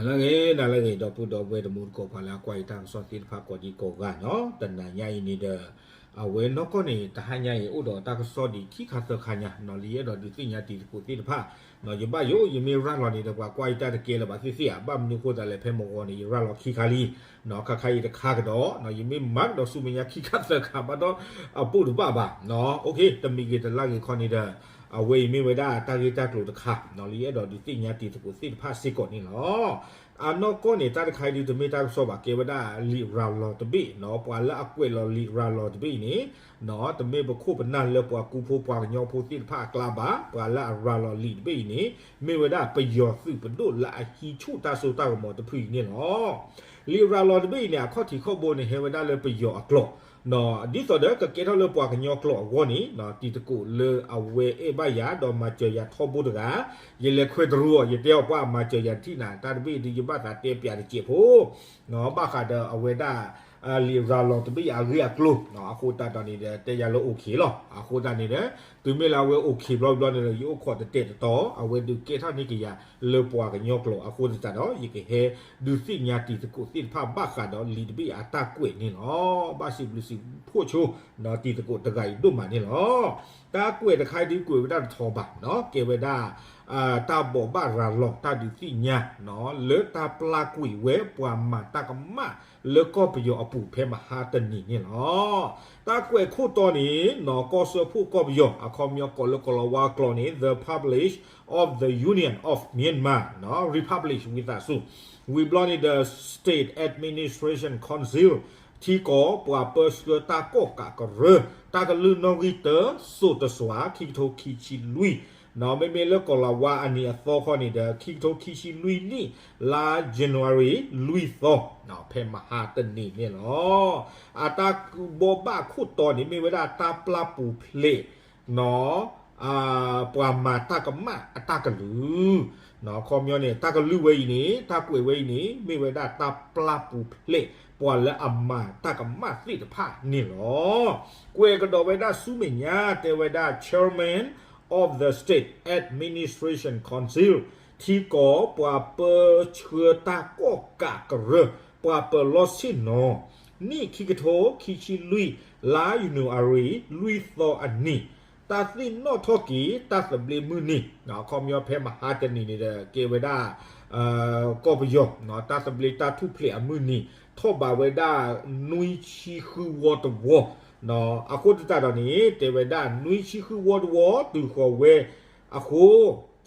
နလၢဂ့ၤ နလၢဂ့ၤ ဒီပုၢ်ဒီဝဲၢ်တံၤသကိး ပှၤလၢအကွၢ်ယတၢ်ကစီၣ်သ့ၣ်တဖၣ်ကိးဒံကိးဂၤနီၤ, တနၤညါအံၤန့ၣ်ဒီး အဝဲနီၢ်ကီၢ်န့ၣ် တဟါညါအံၤ အိၣ်ဒီးတၢ်ကစီၣ်ဒံးခံခါသၢခါညါနီၤ, လၢယအဲၣ်ဒိးဒုးသ့ၣ်ညါတံၤသကိးသ့ၣ်တဖၣ်, ယဘၣ်ယိၣ် ယမ့ၢ်ရၤလီၤန့ၣ်ဒီး ပှၤကွၢ်ယတၢ်တကဲလၢၤဘၣ်သ့ၣ်သ့ၣ်ဧါ, ဘၣ်မနုၤအဃိသတးလဲၣ် ဖဲမုၢ်ဂီၤန့ၣ် ယရၤလီၤခံခါလံ, ခါခါအံၤတခါကဒီး, ယမ့ၢ်မၤကဒီးဆူမဲာ်ညါခံခါသၢခါ ဘၣ်ဒီးအပိၢ်တဘၣ်ဘၣ်, တမံၤဂ့ၤတလါဂ့ၤခီန့ၣ်ဒီး အဝဲအံၤမ့ၢ်ဝဲဒၣ်တၢ်ဂ့ၢ်တၢ်ကျိၤတခါနီၤ, လၢယအဲၣ်ဒိးဒုးသ့ၣ်ညါတံၤသကိးသ့ၣ်တဖၣ်စ့ၢ်ကီးန့ၣ်လီၤ. အနီၢ်ကီၢ်န့ၣ် တၢ်တခါအံၤဒုးတမ့ၢ်တၢ်ကစီၣ်ဘၣ်, ကဲဝဲဒၣ်လံာ်ရၤလီၤတဘ့ၣ်နီၤ, ပှၤလၢအကွဲးလီၤလံာ်ရၤလီၤတဘ့ၣ်အံၤန့ၣ် တမ့ၢ်ပခိၣ်ပနၢ်လၢပှၤကူဖိပှၤကညီဖိသ့ၣ်တဖၣ်အကျါဘၣ်, ပှၤလၢအရၤလီၤလံာ်တဘ့ၣ်အံၤန့ၣ် မ့ၢ်ဝဲဒၣ်ပယီၤသုးပဒိၣ်လၢအဟံးဆူၣ်တၢ်စိတၢ်ကမီၤတဖုအံၤန့ၣ်လီၤ. လံာ်ရၤလီၤတဘ့ၣ်အံၤန့ၣ် အခီၣ်ထံးခီၣ်ဘိန့ၣ် ဟဲဝဲဒၣ်လၢပယီၤအကျိာ် ဒ်သိးဒီးကကဲထီၣ်လၢပှၤကညီကျိာ်အဂီၢ်န့ၣ် တံၤသကိးလၢအဝဲအဲၣ်ဘၣ်ယၤ ဒီးမၤစၢၤယၤထီဘိတဂၤ, ယလဲၤခွဲးတရူးအီၤ ယတဲအီၤပှၤမၤစၢၤယၤတထံၣ်နၤ, တၢ်တဘ့ၣ်ဒုးယဘၣ်သးတဲပၠးတစဲးဖိ ဘၣ်ဃးဒီးအဝဲဒၣ် လံာ်ရၤလီၤတဘ့ၣ်အဂ့ၢ်အကျိၤ, အဃိသတးဒီးန့ၣ်ဒီး တဲယၤလၢ okay လီၤ. အဃိသတးန့ၣ်ဒီး တုၤမ့ၢ်လၢအဝဲ okay ဘျီဘျီန့ၣ်ဒီး ယအိၣ်ခိးတတဲာ်တတီၤ အဝဲဒုးကဲထီၣ်န့ၢ်ကယၤလၢပှၤကညီကျိာ်, အဃိသတးဒီး ယကဟဲဒုးသ့ၣ်ညါတံၤသကိးသ့ၣ်တဖၣ်ဘၣ်ဃးဒီးလံာ်တဘ့ၣ်အတၢ်ကွဲးန့ၣ်လီၤ. ဘၣ်စံးဘျုးစံးဖှိၣ်ဆိ တံၤသကိးတဂၤအံၤဒိၣ်မးန့ၣ်လီၤ. တၢ်ကွဲးတခါအံၤဒုးကွဲးဝဲဒၣ်တထီဘၣ်နီၤ, ကဲဝဲဒၣ် တၢ်ဘိးဘၣ်ရၤလီၤတၢ်ဒုးသ့ၣ်ညါ လၢတၢ်ပျၢ်ကွံာ်ဝဲပှၤမၤတၢ်ကမၣ်လၢကီၢ်ပယီၤအပူၤဖဲမဟါတနံၤန့ၣ်လီၤ. တၢ်ကွဲးခိၣ်တီန့ၣ်နီၤ, ကီၢ်စၢဖှိၣ်ကီၢ်ပယီၤ အခီပညီကိးလၢကိးလီၤဝါကျိာ်န့ၣ် The Public of the Union of Myanmar နီၤ, Republic ဝံသးစူၤ, ဝံၤဘျီန့ၣ်ဒီး State Administration Council ထံကီၢ်ပှၤပၢဆှၢတၢ်ကီၣ်ကးကရၢ တၢ်ကလုၢ်နီၣ်ဂံၢ်တၢ စိၤတစွၤ ခံကထိခံဆံလွံၢ် မ့မ့ၢ်လၢကိးလီၤဝါအနံၤအသီခီန့ၣ်ဒီး ခံကထိခံဆံလွံၢ်နံၣ် လါ January လွံၢ်သီ ဖဲမဟါတနံၤန့ၣ်လီၤ. အတၢ်ဘိးဘၣ်ခိၣ်တီန့ၣ် မ့ၢ်ဝဲဒၣ်တၢ်ပျၢ်ပူၤဖျဲး ပှၤမၤတၢ်ကမၣ်အတၢ်ကလုၢ်, အခီပညီန့ၣ် တၢ်ကလုၢ်ဝဲအံၤန့ၣ် တၢ်ကွဲးဝဲအံၤန့ၣ် မ့ၢ်ဝဲဒၣ်တၢ်ပျၢ်ပူၤဖျဲး ပှၤလၢအမၤတၢ်ကမၣ်သ့ၣ်တဖၣ်န့ၣ်လီၤ. ကွဲးကဒီးဝဲဒၣ်ဆူမဲာ်ညါ တဲဝဲဒၣ် Chairman of the State Administration Council ထံကီၢ်ပှၤပၢဆှၢတၢ်ကီၣ်ကးကရၢ ပှၤပၢၤလီၢ်ဆ့ၣ်နီၤ နံၣ်ခံကထိခံဆံလွံၢ် လါ January လွံၢ်သီအနံၤ တၢ်သ့ၣ်နီၣ်ထီၣ်က့ၤ တၢ်သဘျ့မုၢ်နံၤ အခီပညီဖဲမဟါတနံၤန့ၣ်ဒီး ကဲဝဲဒၣ် ကီၢ်ပယီၤ တၢ်သဘျ့တၢ်ထူၣ်ဖျဲးအမုၢ်နံၤ ထီၣ်ဘးဝဲဒၣ် နွံဆံဃုဝီတဝီ အဃိသတးဒီးန့ၣ် တဲဝဲဒၣ် နွံဆံဃုဝီတဝီ တုၤဃီၤဝဲအဃိ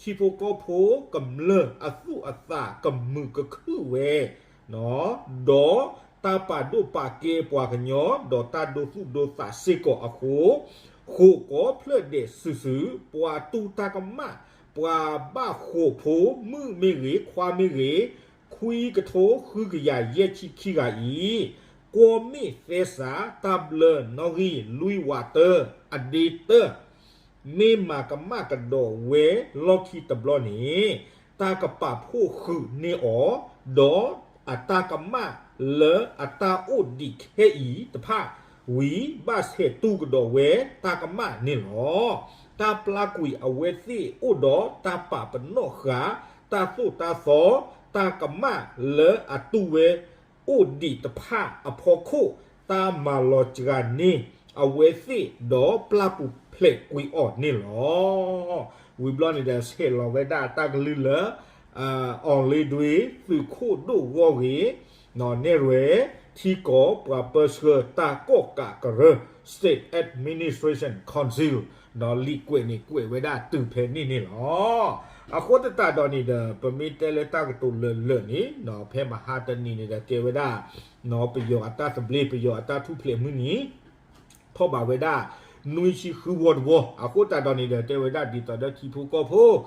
ထံဖိကီၢ်ဖိကမျၢၢ်အသူၣ်အသးကမုာ်ကခုၣ်ဝဲ ဒီးတၢ်ပာ်ဒိၣ်ပာ်ကဲပှၤကညီ ဒီးတၢ်ဒိသူၣ်ဒိသးစ့ၢ်ကီးအဃိ ဃိးကီၢ်ဖျၢၣ်ဒဲးစုာ်စုာ် ပှၤတူၢ်တၢ်ကမၣ် ပှၤဘၣ်ဃိးဖိ မုၣ်မ့ၢ်ဂ့ၤ ခွါမ့ၢ်ဂ့ၤ ခွံကထိဃုကယၤယဲၢ်ဆံခံဂၤအံၤ ကွီၢ်မ့ၢ်သဲစး တၢ်ဘျၢနီၣ်ဂံၢ်လွံၢ်ဝးတၢ အဒ့တၢ မ့ၢ်မၤကမၣ်ကဒီးဝဲလီၢ်ခံတဘျီန့ၣ် တၢ်ကပာ်ဖှိၣ်ဃုာ်န့ၢ်အီၤ ဒီးအတၢ်ကမၣ်လၢအတၢ်အိၣ်ဒံးခဲအံၤတဖၣ် ဝံၤဘၣ်ဆဲးတူၢ်ကဒီးဝဲတၢ်ကမၣ်န့ၣ်လီၤ. တၢ်ပျၢ်ကွံာ်အဝဲသ့ၣ်အိၣ်ဒီးတၢ်ပာ်ပနီၣ်ဃာ် တၢ်သိၣ်တၢ်သီ တၢ်ကမၣ်လၢအတူၢ်ဝဲ အိၣ်ဒံးတဖၣ်အဖီခိၣ် တၢ်မၤလီၤစှၤန့ၢ်အဝဲသ့ၣ် ဒီးပျၢ်ပူၤဖျဲးကွံာ်အီၤန့ၣ်လီၤ. ဝံၤဘျီန့ၣ်ဒီး ဆဲးလီၤဝဲဒၣ်တၢ်ကလုၢ်လၢ အီၣ်လ့ဒွ့ သုးခိၣ်ဒိၣ်ဂီၢ်ဂ့ၤ နဲၣ်ရွဲၣ် ထံကီၢ်ပှၤပၢဆှၢတၢ်ကီၣ်ကးကရၢ State Administration Council လံာ်ကွဲးန့ၣ်ကွဲးဝဲဒၣ်တုၤဖဲန့ၣ်န့ၣ်လီၤ. အဃိသတးဒီးန့ၣ်ဒီး ပမ့ၢ်တဲလၢတၢ်ကတိၤလၢာ်လၢာ်န့ၣ် ဖဲမဟါတနံၤန့ၣ်ဒီး ကဲဝဲဒၣ် ပယီၤအတၢ်သဘျ့ ပယီၤအတၢ်ထူၣ်ဖျဲးမုၢ်နံၤ ထီၣ်ဘးဝဲဒၣ် နွံဆံဃုဝီတဝီ အဃိသတးဒီးန့ၣ်ဒီး တဲဝဲဒၣ်ဒ်သိးဒီးထံဖိကီၢ်ဖိ ဒ်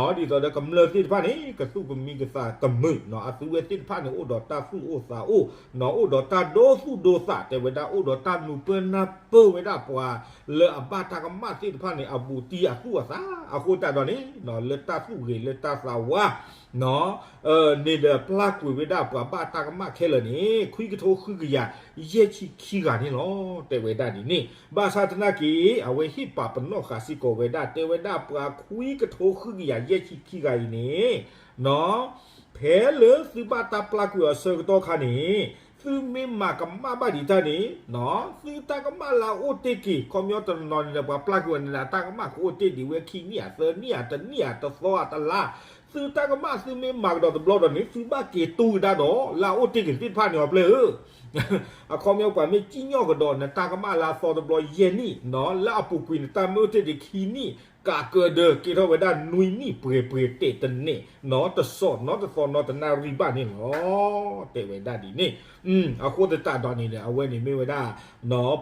သိးဒီးကမျၢၢ်သ့ၣ်တဖၣ်န့ၣ် ကသူၣ်ကမံကသးကမုာ် အသုဝဲသ့ၣ်တဖၣ်န့ၣ် အိၣ်ဒီးတၢ်သူၣ်အိၣ်သးအိၣ် အိၣ်ဒီးတၢ်ဒိသူၣ်ဒိသး တဲဝဲဒၣ် အိၣ်ဒီးတၢ်နူၤပၢၢ်နၢ်ပၢၢ်ဝဲဒၣ်ပှၤလၢအဘၣ်တၢ်ကမၣ်သ့ၣ်တဖၣ်န့ၣ် အဘူးတံၢ်အသူၣ်အသး အဃိသတးဒီးန့ၣ် လၢတၢ်သူၣ်ဂ့ၤလၢတၢ်သးဝါ န့ၣ်ဒီးပျၢ်ကွံာ်ဝဲဒၣ်ပှၤဘၣ်တၢ်ကမၣ်ခဲလၢာ်န့ၣ် ခွံကထိဃုကယၤယဲၢ်ဆံခံဂၤန့ၣ်လီၤ တဲဝဲဒၣ်ဒ်န့ၣ် ဘၣ်ဆၣ်သနာ်က့ အဝဲဟ့ၣ်ပာ်ပနီၣ်ဃာ်စ့ၢ်ကီးဝဲဒၣ် တဲဝဲဒၣ်ပှၤခွံကထိဃုကယၤယဲၢ်ဆံခံဂၤအံၤန့ၣ် ဖဲလၢသုဘၣ်တၢ်ပျၢ်ကွံာ်အီၤဆၢကတီၢ်ခါန့ၣ်, သုမ့ၢ်မၤကမၣ်ဘၣ်ဒံးတၢ်န့ၣ်, သုတၢ်ကမၣ်လၢအအိၣ်တ့ၢ်က့ၤ ခီပညီတနီၤနီၤန့ၣ်ဒီး ပှၤပျၢ်ကွံာ်အီၤန့ၣ်ဒီး အတၢ်ကမၣ်ကအိၣ်တ့ၢ်ဒံးဝဲခံနံၣ်ဧါ သၢနံၣ်ဧါ တနံၣ်ဧါ တသီဧါ တလါ, သုတၢ်ကမၣ်သုမ့ၢ်မၤကဒီးတဘျီဒီးန့ၣ် သုဘၣ်က့ၤတူၢ်ကဒါဒီး လၢအအိၣ်တ့ၢ်က့ၤသ့ၣ်တဖၣ်န့ၣ်အီၤဖျဲၣ်ဧၢ အခီပညီပှၤမ့ၢ်စံၣ်ညီၣ်ကဒီးနတၢ်ကမၣ်လၢအသီတဘျီယဲၢ်နံၣ်, လၢအပူၤကွံာ်နတၢ်မ့ၢ်အိၣ်တ့ၢ်ဒံးခံနံၣ် ကးကၢဒၢ ကဲထီၣ်ဝဲဒၣ်နွံနံၣ်ပှဲၤပှဲၤတဲာ်တန့ၢ်, တစီၣ်နီတသီနီတနၣ်ရံၣ်ဘၣ်န့ၣ်လီၤ. တဲဝဲဒၣ်ဒ်န့ၣ်, အဃိသတးဒီးန့ၣ်ဒီး အဝဲန့ၣ်မ့ၢ်ဝဲဒၣ်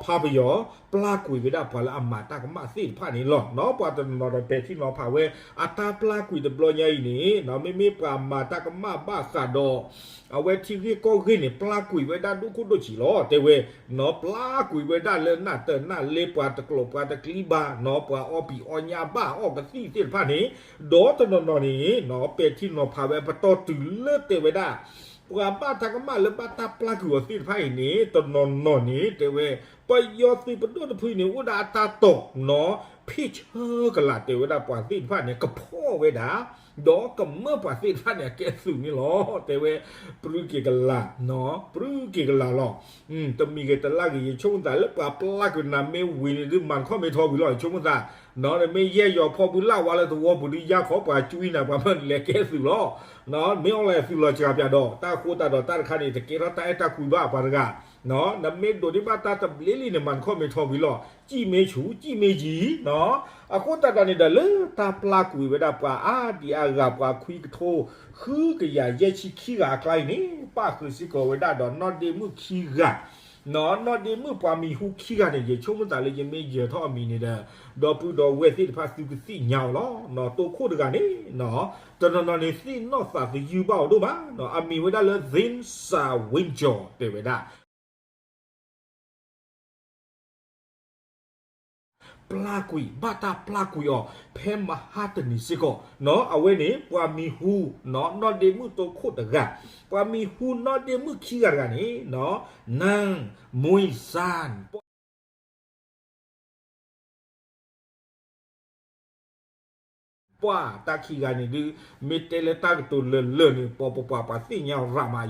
ဖးပယီၤ ပျၢ်ကွံာ်ဝဲဒၣ်ပှၤလၢအမၤတၢ်ကမၣ်သ့ၣ်တဖၣ်န့ၣ်လီၤ. ပှၤတနီၤဒီးပဲာ်ထံနီၤဖးဝဲ အတၢ်ပျၢ်ကွံာ်တဘျီညါအံၤန့ၣ် မ့မ့ၢ်ပှၤမၤတၢ်ကမၣ်ဘၣ်ဃးဒီး အဝဲထံဂ့ၢ်ကီၢ်ဂ့ၢ်န့ၣ် ပျၢ်ကွံာ်ဝဲဒၣ်ဒိၣ်ခိၣ်ဒိၣ်ဆံးလီၤ. တဲဝဲ ပျၢ်ကွံာ်ဝဲဒၣ်လၢနၢ်တၢၢ်နၢ်လ့ ပှၤတကျိာ်ပှၤတကျံဘၣ် ပှၤအီပံၤအီညါဘၣ် အီကသံၣ်သ့ၣ်တဖၣ်န့ၣ်, ဒီးတနီၤနီၤန့ၣ် ပဲာ်ထံနီၤဖးဝဲပတီၢ်တုၤလၢတဲဝဲဒၣ် ပှၤဘၣ်တၢ်ကမၣ်လၢဘၣ်တၢ်ပျၢ်ကွံာ်အီၤသ့ၣ်တဖၣ်အံၤန့ၣ် တနီၤနီၤန့ၣ် တဲဝဲ ပယီၤသုးပဒိၣ်တဖုန့ၣ် အိၣ်ဒၣ်အတၢ်တိာ်နီၤ ဖ့ၣ်ဆၢကလာ် တဲဝဲဒၣ်ပှၤသ့ၣ်တဖၣ်န့ၣ် ကဖီၣ်ဝဲဒၣ် ဒီးကမၢပှၤသ့ၣ်တဖၣ်န့ၣ် အကဲသုးန့ၣ်လီၤ. တဲဝဲ ပြူက့ၤကလာ်, ပြူက့ၤကလာ်လီၤ. တမံၤဂ့ၤတလါဂ့ၤ ယဆိကမိၣ်သးလၢပှၤပျၢ်ကွံာ်နၤမ့ၢ်ဝံၤန့ၣ်ဒုး မၤတခီၣ်မ့ၢ်ထီဝံၤလီၤ ယဆိကမိၣ်သး, နမ့ၢ်ယဲၢ်ယီၤဖီၣ်ဘုလၢ်ဝါလၢသဝီပူၤဒုး ယါခီပှၤကွံနၤ ပှၤမၢနလဲၤကဲသုးလီၤ. မ့ၢ်အီၣ်လဲၤသုးလီၤစှၤပၠးဒီး တၢ်ဃိသတးဒီးတၢ်တခါန့ၣ် တကဲထီၣ်တၢ်အဲၣ်တၢ်ကွံဘၣ်ပှၤတဂၤ နမ့ၢ်ဒိးန့ၢ်ဘၣ်တၢ်တဘျ့လံန့ၣ် မၤတခီၣ်မ့ၢ်ထီဝံၤလီၤ. စံၣ်မ့ၢ်ဆူၣ် စံၣ်မ့ၢ်ယံၤ, အဃိသတးဒီးန့ၣ်ဒီး လၢတၢ်ပျၢ်ကွံာ်ဝဲဒၣ်ပှၤအါဒံအါဂၤ ပှၤခွံကထိ ဃုကယၤယဲၢ်ဆံခံဂၤအကျါအံၤန့ၣ် ပၣ်ဃုာ်စ့ၢ်ကီးဝဲဒၣ်ဒီးနီၢ်ဒ့မုၣ်ခံဂၤ, နီၢ်ဒ့မုၣ်ပှၤမံၤဟူခံဂၤန့ၣ် ယဆိကမိၣ်သးလၢယမ့ၢ်ယၢၤထီၣ်အမံၤန့ၣ်ဒီး ဒီပုၢ်ဒီဝဲၢ်သ့ၣ်တဖၣ်သုကသ့ၣ်ညါအီၤလီၤ. နီၢ်တိခိၣ်တဂၤန့ၣ် တနီၤနီၤန့ၣ် သ့ၣ်နီၣ်သးသယုၢ်ဘၣ်အီၤဒိၣ်မး, အမံၤဝဲဒၣ်လၢ Thin Sa Win Jaw တဲဝဲဒၣ် ပျၢ်ကွံာ် ဘၣ်တၢ်ပျၢ်ကွံာ်အီၤ ဖဲမဟါတနံၤစ့ၢ်ကီး, အဝဲန့ၣ် ပှၤမံၤဟူ နီၢ်ဒ့မုၣ်တိခိၣ်တဂၤ, ပှၤမံၤဟူနီၢ်ဒ့မုၣ်ခံဂၤတဂၤန့ၣ် နၢ် မွံစၢ် ပှၤတၢ်ခံဂၤန့ၣ်ဒုး မ့ၢ်တဲလၢတၢ်ကတိၤလၢာ်လၢာ်န့ၣ် ပှၤပပှၤပှၤသ့ၣ်ညါရၤမး,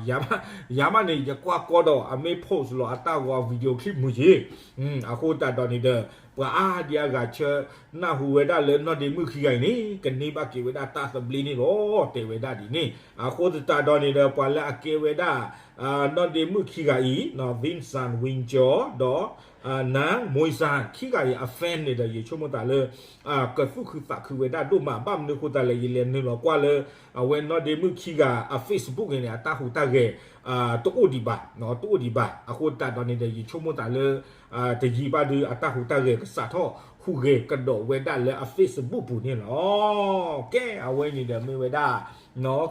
ယၤမးန့ၣ် ယကွၢ်ကီဒီး အမ့ၢ် post လီၤအတၢ်ဂီၤ video clip မုၢ်က့ၤ, အဃိသတးဒီးန့ၣ်ဒီး ပှၤအါဒံအါဂၤဆၢနၢ်ဟူဝဲဒၣ်လၢနီၢ်ဒ့မုၣ်ခံဂၤအံၤန့ၣ် ကန့ၢ်ဘၣ်က့ၤဝဲဒၣ်တၢ်သဘျ့န့ၣ်လီၤ တဲဝဲဒၣ်ဒ်န့ၣ်. အဃိသတးဒီးန့ၣ်ဒီး ပှၤလၢအကဲဝဲဒၣ် နီၢ်ဒ့မုၣ်ခံဂၤအံၤ Thin Sa Win Jaw ဒီး နၢ် မွံစၢ် ခံဂၤအံၤအ fan န့ၣ်ဒီး ယဆိကမိၣ်သးလၢ ကသူၣ်ခုသးခုဝဲဒၣ်ဒိၣ်မး, ဘၣ်မနုၤအဃိသတးလဲၣ် ယလဲၤနုာ်လီၤကွၢ်လၢ အဝဲနီၢ်ဒ့မုၣ်ခံဂၤအ Facebook န့ၣ် အတၢ်ဟူးတၢ်ဂဲၤ တအိၣ်ဒံးဘၣ်, တအိၣ်ဒံးဘၣ်. အဃိသတးဒီးန့ၣ်ဒီး ယဆိကမိၣ်သးလၢ တယံာ်ဘၣ်ဒုး အတၢ်ဟူးတၢ်ဂဲၤကစးထီၣ်ဟူးဂဲၤကဒီးဝဲဒၣ်လၢအ Facebook ပူၤန့ၣ်လီၤ. ကဲ အဝဲန့ၣ်ဒီးမ့ၢ်ဝဲဒၣ်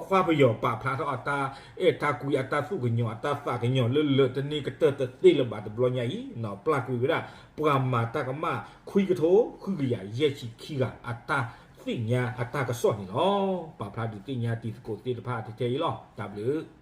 ခွါပယီၤပာ်ဖျါထီၣ်အတၢ်အဲၣ်တၢ်ကွံ အတၢ်သူၣ်ကညီၤ အတၢ်သးကညီၤလၢလၢာ် တန့ၢ်ကတၢၢ်တသ့လၢၤဘၣ်တဘျီညါအံၤ ပျၢ်ကွံာ်ဝဲဒၣ် ပှၤမၤတၢ်ကမၣ် ခွံကထိ ဃုကယၤယဲၢ်ဆံခံဂၤ အတၢ်သ့ၣ်ညါအတၢ်ကစီၣ်န့ၣ်လီၤ. ပာ်ဖျါဒုးသ့ၣ်ညါတံၤသကိးသ့ၣ်တဖၣ်ထဲအံၤလီၤ. တၢ်ဘျုး